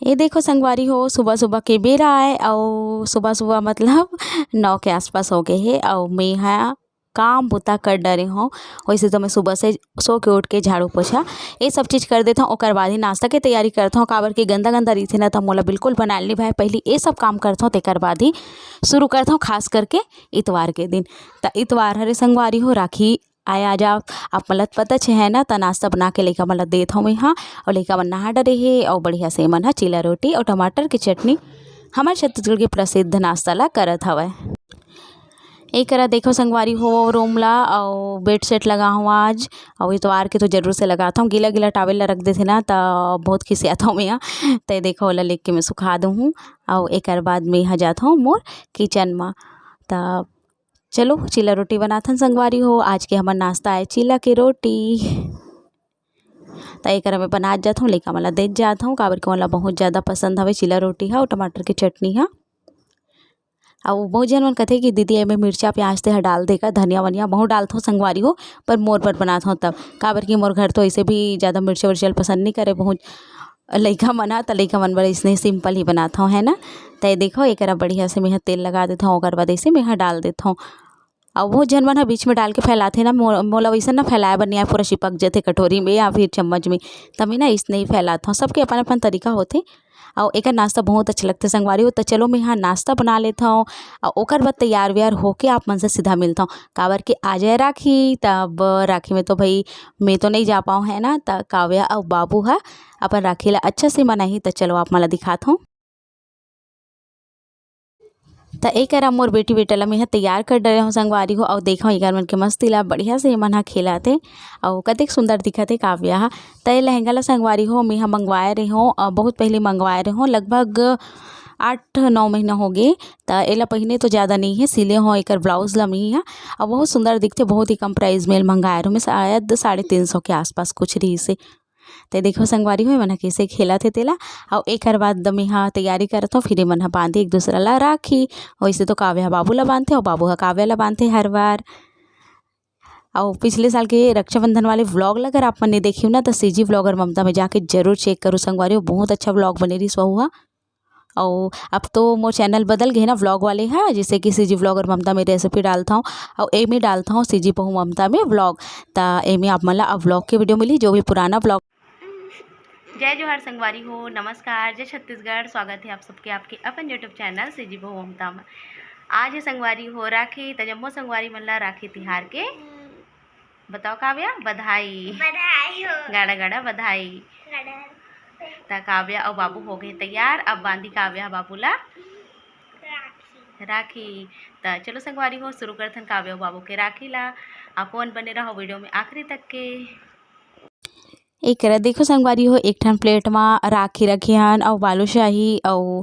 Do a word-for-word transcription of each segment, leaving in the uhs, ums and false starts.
ये देखो संगवारी हो, सुबह सुबह के बेरा आय, अउ सुबह सुबह मतलब नौ के आसपास हो गए हे, अउ मैं हा काम बुता कर डरे हूँ। वैसे तो मैं सुबह से सो के उठ के झाड़ू पोछा ये सब चीज़ कर देता हूँ, ओकर बाद ही नाश्ता के तैयारी करता हूँ। काबर कि गंदा गंदा रहिथे ना, तो मोला बिल्कुल बनाए नहीं भाई, पहले ये सब काम करता हूँ, तेकर बाद ही शुरू करता हूँ, खास करके इतवार के दिन। त इतवार हरे संगवारी हो, राखी आय आज। आप, आप मन ल पता छे है ना, त नाश्ता बना के लइका मन ल देत हौं मैं हा, अउ लइका मन नहा डरे हे, अउ बढ़िया से एमन ह चीला रोटी अउ टमाटर के चटनी, हमर छत्तीसगढ़ के प्रसिद्ध नाश्ता ला करत हवय। ए करा देखो संगवारी हो, रूम ला अउ बेड सेट लगा हूँ आज, अउ इतवार के तो जरूर से लगात हूँ। गीला गीला टॉवेल ला रख देथे ना, त बहुत खिसियात हूँ मैं हा। त देखो, ओला लेके मैं सुखा दूँ हूँ, अउ एकर बाद मैं हा जात हूँ मोर किचन मा। त चलो, चीला रोटी बनाथन संगवारी हो। आज के हमर नाश्ता आय चीला के रोटी। त एकरा मैं बनात जात हूँ, लइका मन ला देत जात हूँ, काबर कि ओला बहुत ज़्यादा पसंद हवे चीला रोटी हा अउ टमाटर के चटनी हा। अउ बहुत झन मन कथे कि दीदी, एमे मिर्चा प्याज ते हा डाल दे का, धनिया वनिया। महूँ डालथों संगवारी हो, पर मोर बर बनाथों तब, काबर कि मोर घर तो ऐसे भी ज़्यादा मिर्चा उर्चा पसंद नहीं करे बहुत लइका मन हा, त लइका मन बर इसने सिंपल ही बनाथों, है ना। त ये देखो, एकरा बढ़िया से मैं हा तेल लगा देथों, ओकर बाद ऐसे मैं हा डाल देथों। अउ बहुत झन मन ह बीच में डाल के फैलाथे ना, मो-, मोला वइसन ना फैलाए बर नइ आए, पूरा चिपक जथे कटोरी में या फिर चम्मच में, त मैं ना इसने ही फैलाथों। सबके अपन-अपन तरीका होथे, अउ एकर नाश्ता बहुत अच्छा लगथे संगवारी हो। त चलो, मैं हा नाश्ता बना लेथों, अउ ओकर बाद तैयार वैयार होके आप मन से सीधा मिलथों, काबर कि आज हे राखी, तब राखी में तो भाई मैं तो नइ जा पाऊँ, है ना, त काव्या अउ बाबू ह अपन राखी ला अच्छा से मनाही। त चलो, आप मन ला दिखाथों। त ए करा मोर बेटी बेटा ला मेंहा तैयार कर डरे हूँ संगवारी हो, अउ देखो एकर मन के मस्ती ला, बढ़िया से एमन ह खेलत हे, अउ कतेक सुंदर दिखत हे काव्या ह। त ए लहंगा ला संगवारी हो, मेंहा मंगवाए रहे हूँ, अ, बहुत पहले मंगवाए रहे हूँ, लगभग आठ नौ महीना हो गे। त एला पहिने तो ज़्यादा नहीं है, सिले हूँ एकर ब्लाउज ला मेंहा, अउ बहुत सुंदर दिखथे, बहुत ही कम प्राइस में मंगाए रहे हूँ मैं, शायद साढ़े तीन सौ के आसपास कुछ रहिस हे। ते देखो संगवारी हो, एमन ह कइसे खेलत हे तेला। अउ एकर बाद मेंहा तैयारी करत हूँ, फिर एमन ह बांधे एक दूसरा ला राखी। वइसे तो काव्या ह बाबू ला बांधथे अउ बाबू ह काव्या ला बांधथे हर बार। अउ पिछले साल के रक्षाबंधन वाले व्लॉग ला अगर आप मन ने देखियो ना, त सीजी व्लॉगर ममता में जाके जरूर चेक करो संगवारी हो, बहुत अच्छा व्लॉग बने रहिस वहू ह। अउ अब तो मोर चैनल बदल गे हे ना व्लॉग वाले ह, जैसे कि सीजी व्लॉगर ममता में रेसिपी डालत हूँ, अउ एमे डालत हूँ सीजी बहू ममता में व्लॉग। त एमे आप मन ला अब व्लॉग के वीडियो मिली, जो भी पुराना व्लॉग। जय जोहार संगवारी हो, नमस्कार, जय छत्तीसगढ़। स्वागत है आप सबके आपके अपन YouTube चैनल सीजी बहू ममता में। आज है संगवारी हो राखी, त जम्मो संगवारी मन ला राखी तिहार के बताओ काव्या, बधाई। बधाई हो। गाड़ा गाड़ा बधाई। गाड़ा। त काव्या अउ बाबू हो गए तैयार, अब बांधी काव्या ह बाबू ला राखी। राखी। त चलो संगवारी हो, शुरू करथन काव्या अउ बाबू के राखी ला। आप मन बने रहो वीडियो में आखिरी तक के। एक करा देखो संगवारी हो, एक ठन प्लेट मा राखी रखे हन अउ बालूशाही अउ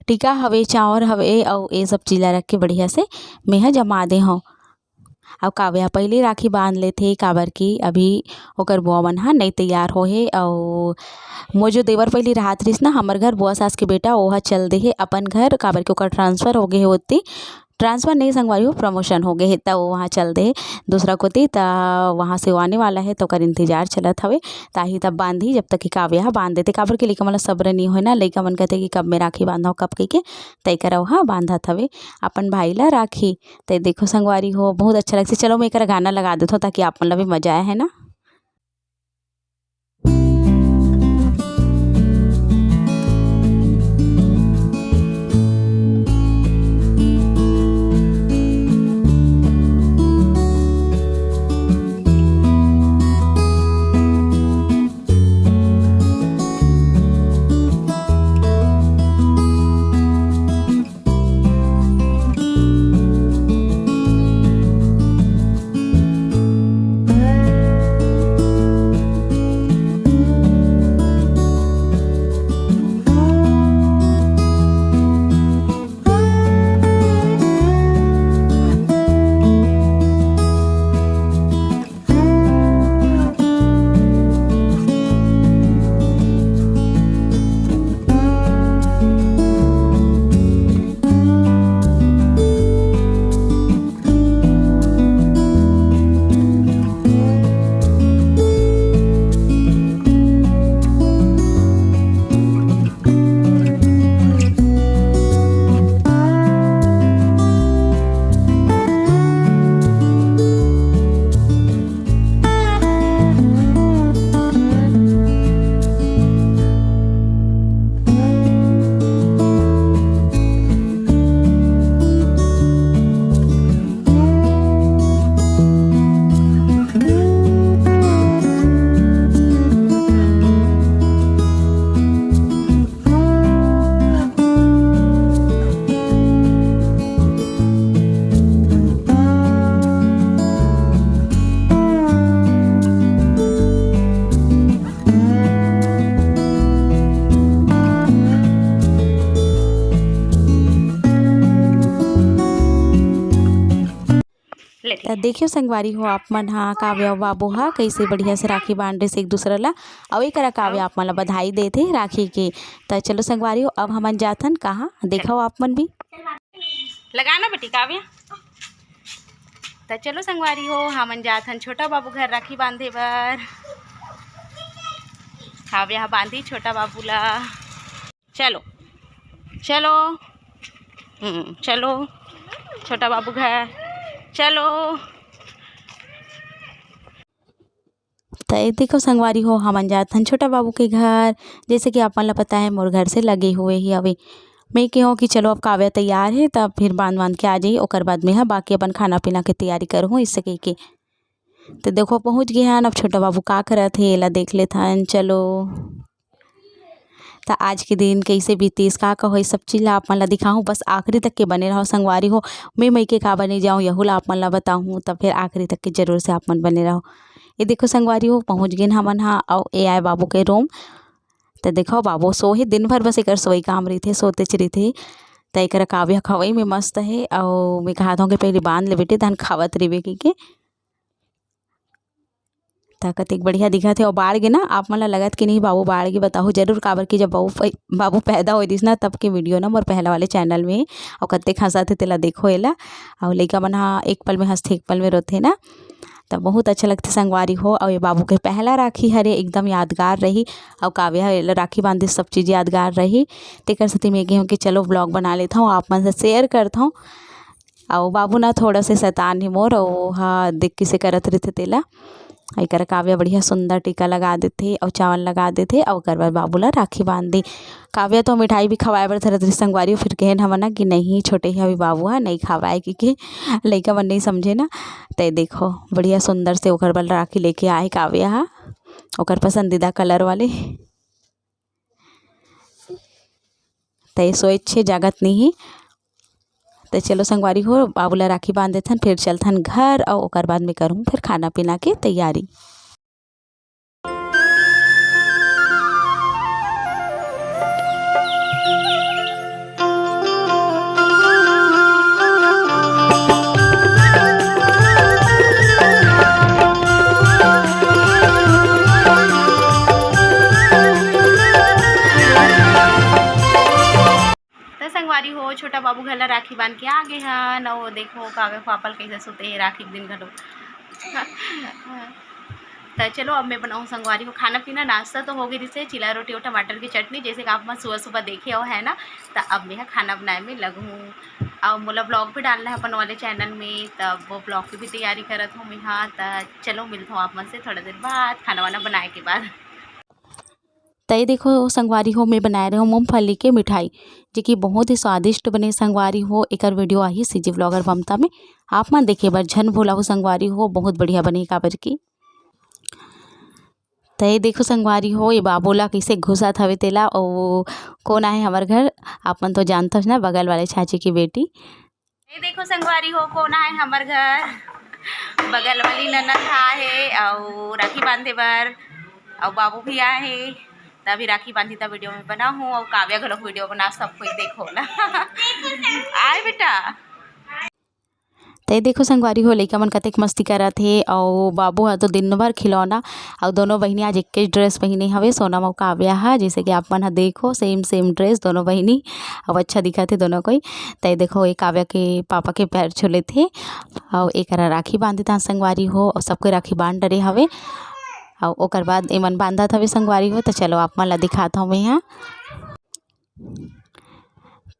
टीका हवे, चांवर हवे अउ ये सब चीज ला रख के बढ़िया से मेंहा जमा दे हूँ। अउ काव्या पहिली राखी बांध लेथे, काबर कि अभी ओकर बुआ मन ह नइ तैयार होहे। अउ मोर जो देवर पहिली राहत रिहिस ना हमर घर, बुआ सास के बेटा, ओहा चल दे हे अपन घर, काबर कि ओकर ट्रांसफर हो गे हे ओती। ट्रांसफर नहीं संगवारी हो, प्रमोशन हो गे हे, त वो वहाँ चल दे हे दूसरा कोती। त वहाँ से वो आने वाला है, त ओकर इंतजार चलत हवे। ताही तब बांधी, जब तक कि काव्या ह बांध देथे, काबर कि लइका मन ला सब्र नहीं होय ना, लइका मन कहथे कि कब मैं राखी बांधव, कब कहिके, त एकर ओहा बांधत हवे अपन भाई ला राखी। ते देखो संगवारी हो, बहुत अच्छा लगथे। चलो मैं एकर गाना लगा देथों ताकि आप मन ला भी मजा आए, है ना। त देखियो संगवारी हो, आप मन हा काव्या अउ बाबू हा कइसे बढ़िया से राखी बांध रिस एक दूसरा ला, अउ एकरा काव्या आप मन ला बधाई देथे राखी के। त चलो संगवारी हो, अब हमन जाथन कहाँ, देखो आप मन भी। लगाना बेटी काव्या। त चलो संगवारी हो, हमन जाथन छोटा बाबू घर राखी बांधे बर। काव्या हा बांधी छोटा बाबू ला। चलो, चलो, हम्म, चलो, छोटा बाबू घर, चलो। त ये देखो संगवारी हो, हमन जात हन छोटा बाबू के घर। जैसे कि आप मन ला पता है, मोर घर से लगे हुए ही हवे। मैं कहूँ कि चलो, अब काव्या तैयार है, तब फिर बांध बांध के आ जाई, ओकर बाद में ह बाकी अपन खाना पीना के तैयारी करहूँ, इससे कह के। तो देखो, पहुँच गए हन। अब छोटा बाबू का करत हे, एला देख लेथन। चलो, त आज के दिन कइसे बीतिस, का का होइस, सब चीज ला आप मन ला दिखाहूँ। बस आखिरी तक के बने रहो संगवारी हो। मैं मइके काबर नइ जाऊँ, यहू ला आप मन ला बताहूँ, त फिर आखिरी तक के जरूर से आप मन बने रहो। ये देखो संगवारी हो, पहुँच गेन हमन हा, अउ ए आय बाबू के रूम। त देखो, बाबू सो हे, दिन भर बस एकर सोई काम रहिथे, सोतेच रहिथे। त एकर काव्या खवई में मस्त हे, अउ मैं कहत हूँ कि पहले बांध ले बेटी, तहन खावत रहिबे कहिके। त कतेक बढ़िया दिखत हे। अउ बाढ़ गे ना, आप मन ला लगत कि नहीं बाबू बाढ़ गे, बताहू जरूर, काबर कि जब बाबू पै-, बाबू पैदा होय दिस ना, तब के वीडियो ना मोर पहला वाले चैनल में हे। अउ कतेक हंसत हे, तेला देखो एला। अउ लइका मन हा एक पल में हंसथे, एक पल में रोथे ना, त बहुत अच्छा लगथे संगवारी हो। अउ ये बाबू के पहला राखी हरे, एकदम यादगार रही। अउ काव्या ह एला राखी बांधे, सब चीज यादगार रही। तेकर सेती मैं कहेंव कि चलो, व्लॉग बना लेथंव, आप मन से शेयर करथंव। अउ बाबू ना थोड़ा से शैतान हे मोर, अउ ओहा देख किसे करत रहिथे तेला। एकर काव्या बढ़िया सुंदर टीका लगा देथे अउ चावल लगा देथे, अउ ओकर बाद बाबू ला राखी बांध दे। काव्या तो मिठाई भी खवाए बर धरत रहिस संगवारी हो, फिर कहेन हमन ना कि नहीं, छोटे हे अभी बाबू ह, नहीं खवाए, कहिके लइका मन नहीं समझे ना। ते देखो, बढ़िया सुंदर से ओकर बर राखी लेके आए काव्या ह, ओकर पसंदीदा कलर वाले। त ये सोए छे, जागत नहीं हे। त चलो संगवारी हो, बाबू ला राखी बांध देथन, फिर चलथन घर, अउ ओकर बाद में करहूँ फिर खाना पीना के तैयारी। त संगवारी हो, छोटा बाबू घर ला राखी बांध के आ गे हन। अउ देखो, काव्या पापा ल कइसे सुते हे राखी के दिन घलो। त चलो, अब मैं बनाऊँ संगवारी हो खाना पीना। नाश्ता तो हो गे रिसे, चिला रोटी अउ टमाटर के चटनी, जैसे कि आप मन सुबह सुबह देखे हो, है ना। त अब मैं ह खाना बनाए में लगहूँ। अउ मोला व्लॉग भी डालना है अपन वाले चैनल में, त वो व्लॉग की भी तैयारी करत हूँ मैं। हाँ, त चलो, मिलत हूँ आप मन से थोड़ा देर बाद, खाना वाना बनाए के बाद। त ये देखो संगवारी हो, मैं बनाए रहे हूँ मूंगफली के मिठाई, जे कि बहुत ही स्वादिष्ट बने संगवारी हो। एकर वीडियो आही सीजी व्लॉगर ममता में, आप मन देखे बर झन भूला हो संगवारी हो, बहुत बढ़िया बने काबर की। त ये देखो संगवारी हो, ये बाबू ला कइसे घुसत हवे तेला। अउ कोन आए हमर घर, आप मन तो जानत हो ना, बगल वाले चाची की बेटी। ये देखो संगवारी हो, कोन आए हमर घर, बगल वाली ननद आए हे अउ राखी बांधे बर, अउ बाबू भी आए हे। त अभी राखी बांधी त वीडियो में बनाहूँ, अउ काव्या घलोक वीडियो बना, सब कोई देखो ना। आए बेटा। त ये देखो संगवारी हो, लइका मन कतेक मस्ती करत हे, अउ बाबू ह तो दिन भर खिलौना, अउ दोनों बहिनी आज एक्के ड्रेस पहिने हवे, सोनम अउ काव्या ह, जैसे कि आप मन ह देखो, सेम सेम ड्रेस दोनों बहिनी, अउ अच्छा दिखत हे दोनों कोई। त ये देखो, ये काव्या के पापा के पैर छू लेथे, अउ एकरा राखी बांधत हन संगवारी हो, अउ सबके राखी बांध डरे हवे, अउ ओकर बाद एमन बांधत हवे संगवारी हो। त चलो, आप मन ला दिखात हव मैं ह।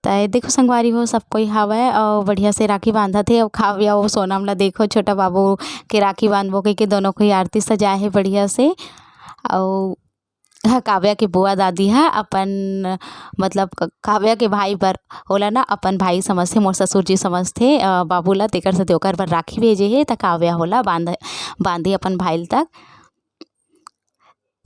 त ये देखो संगवारी हो, सब कोई हावय अउ बढ़िया से राखी बांधत हे। अउ काव्या अउ सोनम ला देखो, छोटा बाबू के राखी बांधबो कहिके दोनों कोई आरती सजाए हे बढ़िया से। अउ ह, काव्या के बुआ दादी ह अपन, मतलब, क-, काव्या के भाई बर, ओला ना अपन भाई समझथे, मोर ससुर जी समझथे, अ, बाबू ला, तेकर सेती ओकर बर राखी भेजे हे, त काव्या ओला बांध, बांधी अपन भाई तक।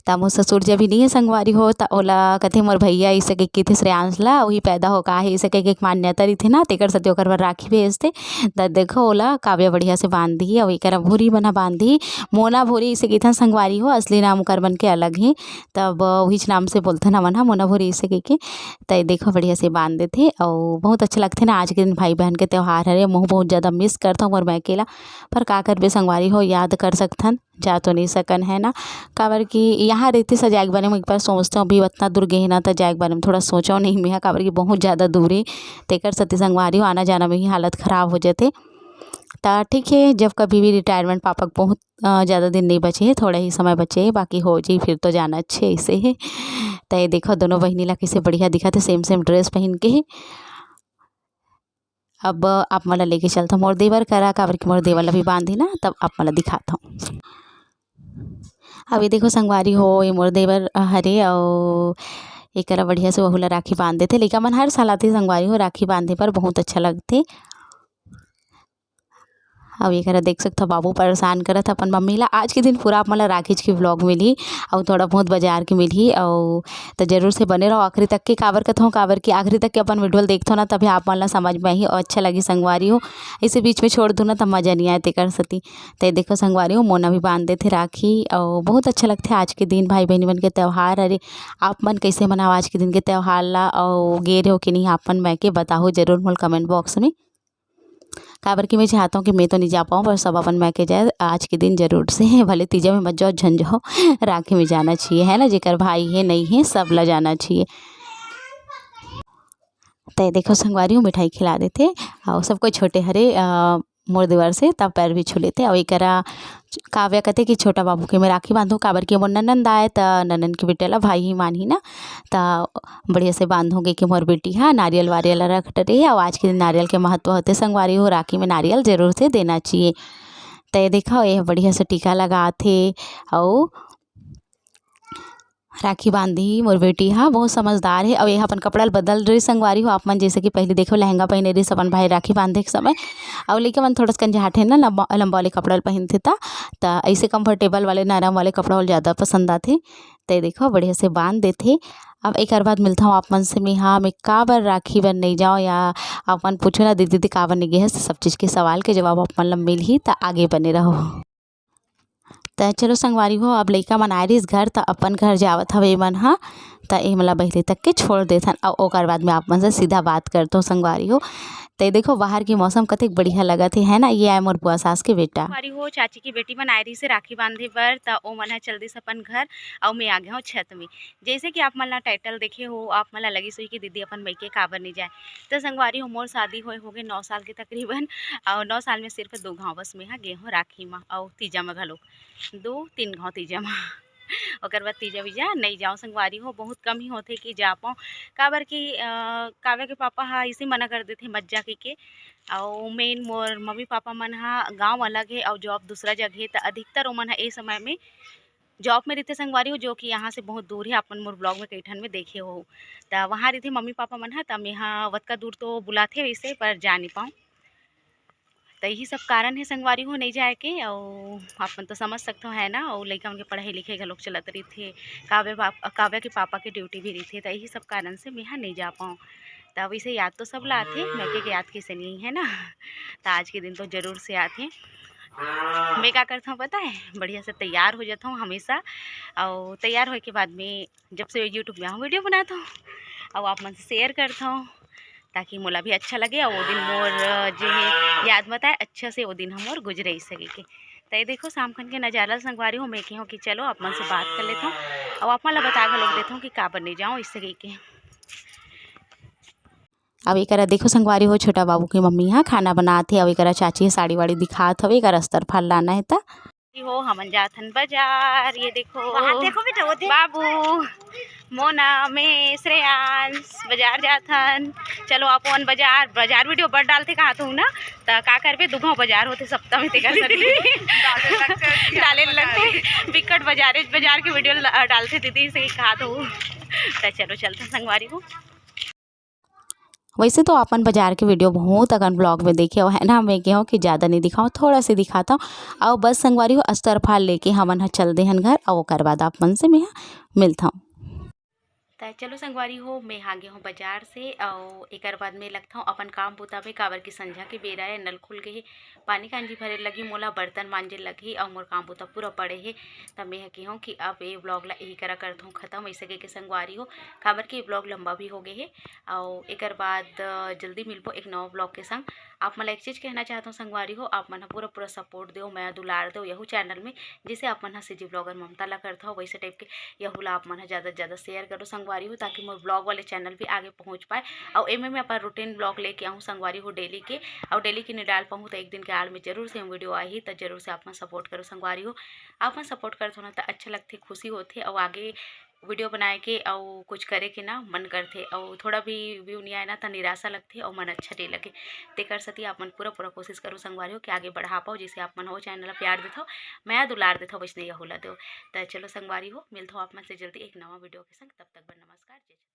त मोर ससुर जब भी नहीं है संगवारी हो, त ओला कथे मोर भैया, इसे के किथे श्रेयांश ला, वही पैदा हो का है, इसे के एक मान्यता रहिथे ना, तेकर सेती ओकर बर राखी भेजथे। त देखो ओला काव्या बढ़िया से बांध दिही, अउ एकरा भूरी मन ह बांध दिही। मोना भूरी इसे कहिथन संगवारी हो, असली नाम ओकर मन के अलग हे, तब उहीच नाम से बोलथन हमन ह मोना भूरी इसे कहिके। त ये देखो बढ़िया से बांध देथे, अउ बहुत अच्छा लगथे ना। आज के दिन भाई बहन के त्योहार हरे, महू बहुत ज्यादा मिस करथव मोर मायके ला, पर का करबे संगवारी हो, याद कर सकथन, जा तो नहीं सकन, है ना। काबर कि यहाँ रहिते स जाए के बारे में एक बार सोचथव, अभी उतना दूर गे हे ना, त जाए के बारे में थोड़ा सोचव नहीं मेहा, काबर कि बहुत ज्यादा दूर हे, तेकर सेती संगवारी हो, आना जाना में ही हालत खराब हो जाथे। त ठीक हे, जब कभी भी रिटायरमेंट पापा के बहुत, अ, ज्यादा दिन नहीं बचे हे, थोड़ा ही समय बचे हे, बाकी हो जी, फिर तो जाना अच्छे ऐसे हे। त ये देखो दोनों बहिनी ला कैसे बढ़िया दिखत हे, सेम सेम ड्रेस पहन के हे। अब आप मन ला लेके चलथव मोर देवर करा, काबर कि मोर देवर ला भी बांधी ना, तब आप मन ला दिखाथव। अब ये देखो संगवारी हो, ये मोर देवर हरे, अउ एकरा बढ़िया से वहू ला राखी बांध देथे। लइका मन हर साल आथे संगवारी हो, राखी बांधे बर बहुत अच्छा लगथे। अब एकरा देख सकथव, बाबू परेशान करत हे अपन मम्मी ला। आज के दिन पूरा आप मन ला राखीच के व्लॉग मिलही, अउ थोड़ा बहुत बाजार के मिलही, अउ त जरूर से बने रहो आखिरी तक के। काबर कथव, काबर कि आखिरी तक के अपन वीडियो ल देखथव ना, तभी आप मन ला समझ में आही अउ अच्छा लगही संगवारी हो। इसे बीच में छोड़ दूँ ना, त मजा नहीं आए तेकर सेती। त ये देखो संगवारी हो, मोना भी बांध देथे राखी, अउ बहुत अच्छा लगथे आज के दिन भाई बहनी मन के त्योहार हरे। आप मन कैसे मनाओ आज के दिन के त्योहार ला, अउ गे रहो कि नहीं आप मन मायके, बताहू जरूर मोला कमेंट बॉक्स में। काबर कि मैं चाहत हूँ कि मैं तो नहीं जा पाऊँ, पर सब अपन मायके जाए आज के दिन जरूर से। भले तीजा में मत जाओ, झन जाओ, राखी में जाना चाहिए, है ना। जेकर भाई हे, नहीं हे, सब ला जाना चाहिए। त ये देखो संगवारी हो, मिठाई खिला देथे, अउ सब कोई छोटे हरे, अ, मोर देवर से तब पैर भी छू लेथे। अउ एकरा काव्या कथे कि छोटा बाबू के मैं राखी बांधहूँ, काबर कि मोर ननंद आए, त ननंद के बेटा ला भाई ही मानही ना, त बढ़िया से बांधहूँ कहिके मोर बेटी हा नारियल वारियल रख डरे हे। अउ आज के दिन नारियल के महत्व होथे संगवारी हो, राखी में नारियल जरूर से देना चाहिए। त ये देखो, ये बढ़िया से टीका लगाथे, अउ राखी बांधी मोर बेटी हा, बहुत समझदार हे। अउ ये अपन कपड़ा ल बदल रही संगवारी हो आप मन, जैसे कि पहले देखो लहंगा पहने रही अपन भाई राखी बांधे के समय, अउ लइका मन थोड़ा सा कंझाट हे ना, लंबा, लंबा वाले कपड़ा ल पहनथे त, त ऐसे कंफर्टेबल वाले नरम वाले कपड़ा ल ज्यादा पसंद आथे। त ये देखो बढ़िया से बांध देथे। अब एकर बाद मिलता हूँ आप मन से, मैं हा मैं काबर राखी बर नहीं जाओ, या आप मन पूछो ना दीदी, दीदी काबर नहीं गे हस, सब चीज के सवाल के जवाब आप मन ला मिलही, त आगे बने रहो। त चलो संगवारी हो, अब लइका मन आए रहिस घर, त अपन घर जावत हवे एमन ह, त एमन ला बहरे तक के छोड़ देथन, अउ ओकर बाद में आप मन से सीधा बात करत हो संगवारी हो। त ये देखो बाहर के मौसम कतेक बढ़िया लगत हे, है ना। ये आए मोर बुआ सास के बेटा। संगवारी हो, चाची के बेटी मन आए रहिस हे राखी बांधे बर, त ओ मन ह चल दिस अपन घर, अउ मैं आ गे हूँ छत में। जैसे कि आप मन ला टाइटल देखे हो, आप मन ला लगिस होही कि दीदी अपन मइके काबर नहीं जाए। त संगवारी हो, मोर शादी होए होगे नौ साल के तकरीबन, अउ नौ साल में सिर्फ दो घाव बस में हा गे हूँ राखी मा, अउ तीजा मा घलो दो तीन घाव तीजा मा। ओकर बाद तीजा वीजा नहीं जाओ संगवारी हो, बहुत कम ही होथे कि जा पाऊँ, काबर कि, अ, काव्या के पापा हा इसे मना कर देथे मत जा कहिके। अउ मेन मोर मम्मी पापा मन हा गाँव अलग हे अउ जॉब दूसरा जगह हे, त अधिकतर ओमन हा ए समय में जॉब में रहिथे संगवारी हो, जो कि यहाँ से बहुत दूर हे, आप मन मोर ब्लॉग में कई ठन में देखे हो। त वहाँ रहिथे मम्मी पापा मन ह, त मेहा वतका दूर तो बुलाथे वैसे, पर जा नहीं पाऊँ। त यही सब कारण हे संगवारी हो नहीं जाए के, अउ आप मन तो समझ सकथो है ना, अउ लइका मन के पढ़ाई लिखाई घलोक चलत रहिथे, काव्य पाप-, काव्य के पापा के ड्यूटी भी रहिथे, त यही सब कारण से मेहा नहीं जा पाऊँ। त वैसे याद तो सब ला आथे, मइके के याद किसे नहीं है ना, त आज के दिन तो जरूर से आथे। मैं का करथौं पता है, बढ़िया से तैयार हो जाथौं हमेशा, अउ तैयार होए के बाद में जब से YouTube में आहूँ वीडियो बनाथौं, अउ आप मन से शेयर करथौं, ताकि मोला भी अच्छा लगे, अउ वो दिन मोर, अ, जे हे याद बताए अच्छा से वो दिन ह मोर गुजरे इसे कहिके। त ये देखो शाम खन के नजारा ल संगवारी हो, मैं कहेंव कि चलो आप मन से बात कर लेथौं, अउ आप मन ला बता घलोक देथौं कि काबर नहीं जाओं इसे कहिके। अब एकरा देखो संगवारी हो, छोटा बाबू के मम्मी हा खाना बनात हे, अउ एकरा चाची ह साड़ी वाड़ी दिखात हवे, एकरा अस्तर फाल लाना हे त। हो, हमन जाथन बाजार, ये देखो। बाहर देखो बेटा, वो देख। बाबू, मोना, मैं, श्रेयांश, बाजार जाथन। चलो आप मन बाजार, बाजार वीडियो बड़ डालथे कहाथों ना, त का करबे, दू घाव बाजार होथे सप्ताह में, तेकर सेती डाले लगथे। डाले लगथे, बिकट बाजार, बाजार के वीडियो ल-, डालथे दीदी से कहाथों। त चलो चलथन संगवारी हो। वैसे तो अपन बाजार के वीडियो बहुत अकन ब्लॉग में देखे हो, है ना? मैं कहूँ कि ज़्यादा नहीं दिखाऊँ, थोड़ा से दिखाता हूँ। और बस संगवारी हो, अस्तर फाल लेके हमन ह चल दे हन घर, और ओकर बाद आप मन से मैं ह मिलता हूँ। त चलो संगवारी हो, मैं आ गे हूँ बाजार से, अउ एकर बाद में लगता हूँ अपन काम बूता में, काबर कि संझा के बेरा है, नल खुल गए है, पानी कांजी भरे लगी, मोला बर्तन मांजे लगी, अउ मोर काम बूता पूरा पड़े है। त मैं ह कहूँ कि अब ये ब्लॉग ला यही करा करता हूँ खत्म, ऐसे कह के संगवारी हो, काबर कि ये ब्लॉग लंबा भी हो गए है, अउ एकर बाद अ, जल्दी मिलबो एक नवा ब्लॉग के संग। आप मन ला एक चीज़ कहना चाहता हूँ संगवारी हो, आप मन ह पूरा पूरा सपोर्ट दो, मया दुलार दो यहू चैनल में, जैसे आप मन ह सीजी ब्लॉगर ममता ला करता हो, वैसे टाइप के यहू ला आप मन ह ज़्यादा से ज़्यादा शेयर करो संगवारी हो, ताकि मोर ब्लॉग वाले चैनल भी आगे पहुँच पाए। और एमे मैं अपन रूटीन ब्लॉग लेके आऊँ संगवारी हो डेली के, और डेली के नहीं डाल पाऊँ तो एक दिन के आड़ में जरूर से वीडियो आही, तो जरूर से आप मन सपोर्ट करो संगवारी हो। आप मन सपोर्ट करत हो ना तो अच्छा लगथे, खुशी होथे, और आगे वीडियो बनाए के अउ कुछ करे के ना मन करथे, अउ थोड़ा भी व्यू नहीं आए ना तो निराशा लगथे अउ मन अच्छा नहीं लगे। तेकर सेती आप मन पूरा पूरा कोशिश करो संगवारी हो कि आगे बढ़ा पाओ, जैसे आप मन हो चैनल ला प्यार देथो, मया दुलार देथो, वैसने यहू ला दो। त चलो संगवारी हो, मिलथो आप मन से जल्दी एक नवा वीडियो के संग, तब तक बर नमस्कार।